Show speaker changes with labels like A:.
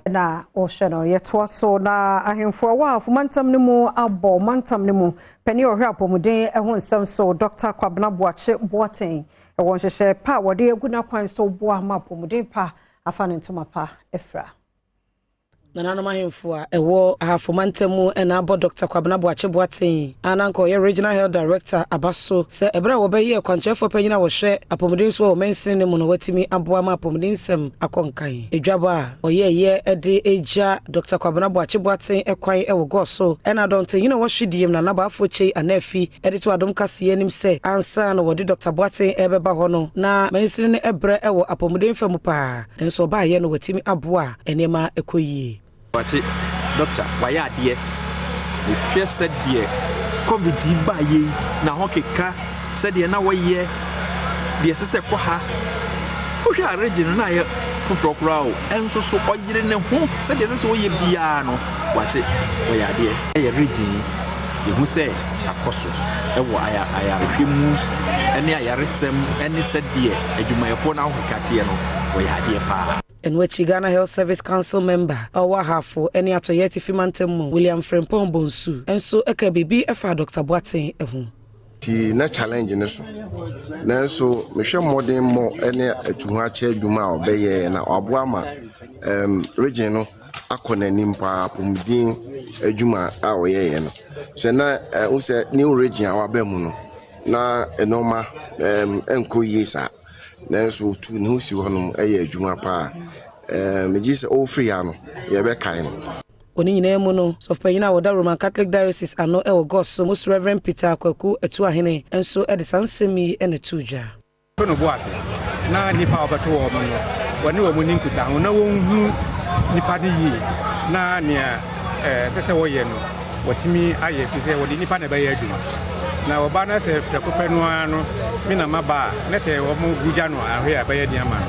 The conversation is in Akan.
A: Na ɔhyɛ no yɛtoa so na ahemfo a ɛwɔ Ahafo mantam no mu abɔ mantam no mu panin a ɔhwɛ apɔmuden ho nsɛm so Dr. Kwabena Boakye Boateng ɛwɔ nhyehyɛ pa a wɔde agu n'akwan so boa ma apɔmuden pa afa ne ntoma pa afira.
B: Nananom ahemfo a ɛwɔ Ahafo mantam mu na abɔ Dɔkta Kwabena Boakye Boateng a na anka ɔyɛ Regional Health Director aba so sɛ ɛberɛ a wɔbɛyɛɛ kwankyerɛfoɔ panyin a wɔhwɛ apɔmuden so wɔ mansini no mu no watumi aboa ma apɔmuden nsɛm akɔ nkan. Edwabɔ a ɔyɛeɛ de regya Dɔkta Kwabena Boakye Boateng kwan wɔ gɔɔ so na Dɔntenhene a ɔwɔ Hwidiem Nana Baafoɔ Kyei Anaafi de too Adom Kaseɛ anim sɛ ansa na wɔde Dɔkta Boateng rebɛba hɔ no na mansini no brɛ wɔ apɔmuden fa mu paa nanso ɔbaeɛ no watumi aboa a nneɛma kɔ yie.
C: Boakye, Doctor wayɛ adeɛ. Mehwɛ sɛdeɛ covid yi baeɛ yi n'ahokeka, sɛdeɛ na wɔyɛ, deɛ ɛsɛ sɛ ɛkɔ ha. Wohwɛ a region no na ayɛ foforɔ koraa o, ɛnso so ɔyere ne ho sɛdeɛ ɛsɛ sɛ ɔyɛ biara no, Boakye ɔyɛ adeɛ. Yɛ region yi, yɛhu sɛ akɔ so wɔ ayarehwɛ mu ne ayaresɛm ne sɛdeɛ adwumayɛfoɔ no ahokeka teɛ no, wɔyɛ adeɛ paa.
B: Ɛno akyi Ghana Health Service Council member a ɔwɔ Ahafo ne Atɔeɛ Atifi Mantam mu, William Frimpong Bonsu nso kaa biribi faa Dɔkta Boateng ho.
D: Nti na challenge no so. Nanso mehwɛ mmɔdenmmɔ ne atuhoakyɛ adwuma a ɔbɛyɛɛ na waboa ma um, region no akɔ n'anim paa apɔmuden adwuma a ɔyɛeɛ no. Sɛ na ɛho sɛ new region a waba mu no na nneɛma um, ɛnkɔ yie saa. Nanso otuu ne ho si hɔnom yɛɛ adwuma paa. Ɛɛ, megye sɛ ɔrefiri ha no, yɛbɛkae no.
B: Wɔ ne nyinaa mu no, Sɔfopanyin a ɔda Roman Catholic Diocese ano wɔ Gos so, Most Rev. Peter Kwaku Atuahene nso de saa nsɛm yi na ɛtoo dwa.
E: To no bo ase na nnipa a wɔbɛto wɔn no, wɔne wɔn nni nkutaho na wɔnhu nnipa no yie na nea ɛsɛ sɛ wɔyɛ no, wɔatumi ayɛ, ɛfiri sɛ wɔde nnipa na ɛbɛyɛ adwuma. Na wɔba na sɛ prɛko pɛ no ara no, me na maba a, na sɛ wɔgu gya no a, ahwɛ a ɛbɛyɛ den ama no.